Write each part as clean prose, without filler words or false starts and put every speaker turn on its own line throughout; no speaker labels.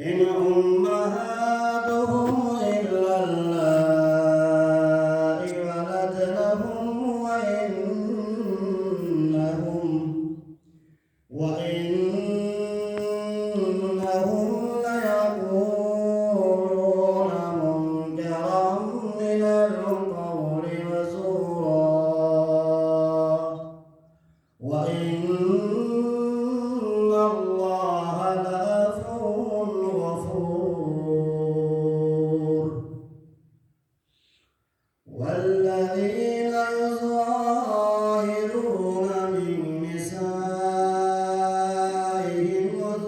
إن أمهاتهم إلا اللائي ولدنهم وإنهم ليقولون منكرا من القول وزورا وإن الله لعفو غفور. والذين يظاهرون من نسائهم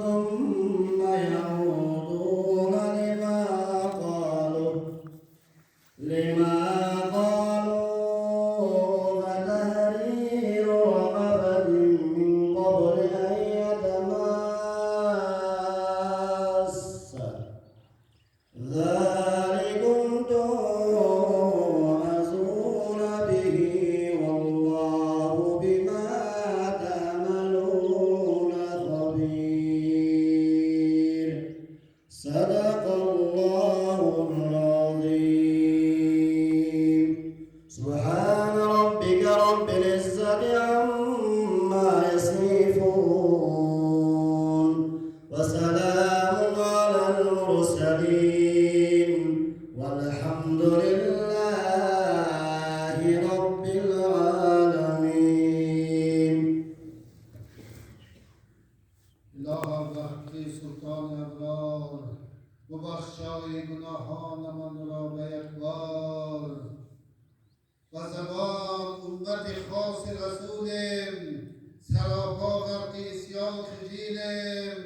ثم يعودون لما قالوا فتحرير رقبة من قبل أن يتماسا ذلكم توعظون به والله بما تعملون خبير. صدق الله العظيم. سبحان ربك رب العزة عما يصفون وسلام على المرسلين والحمد لله رب العالمين.
الها به حق سلطان ابرار ببخشای گناهانمان را به یک بار. و زبان امت خاص رسولیم، سراپا غرق عصیان خجیلیم.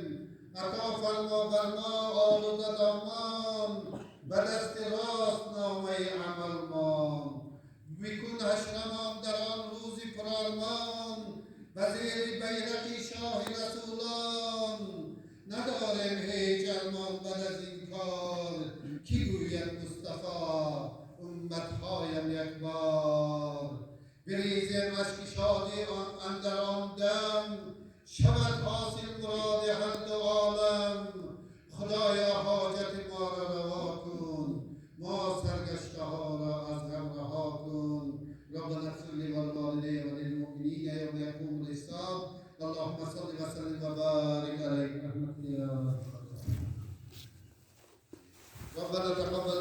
عطا فرما بر ما آلوده دامان، به دست راست نامه عملمان. بکن حشرمان در آن روز پرارمان، به زیر بیرق شاه رسولان. نداریم هیچ ارمان بعد از این کار، کی گوید مصطفی امتهایم یک بار. بریزیم اشک شادی آن اندر آن دم، شود حاصل مراد هر دو عالم. خدایا حاجت ما را روا کن، ما سرگشته ها را از غم رها کن. ربنا اغفر لي ولوالدي وللمؤمنين يوم يقوم الحساب. اللهم صل وسلم وبارك عليه. رحمة الله. ربنا تقبل.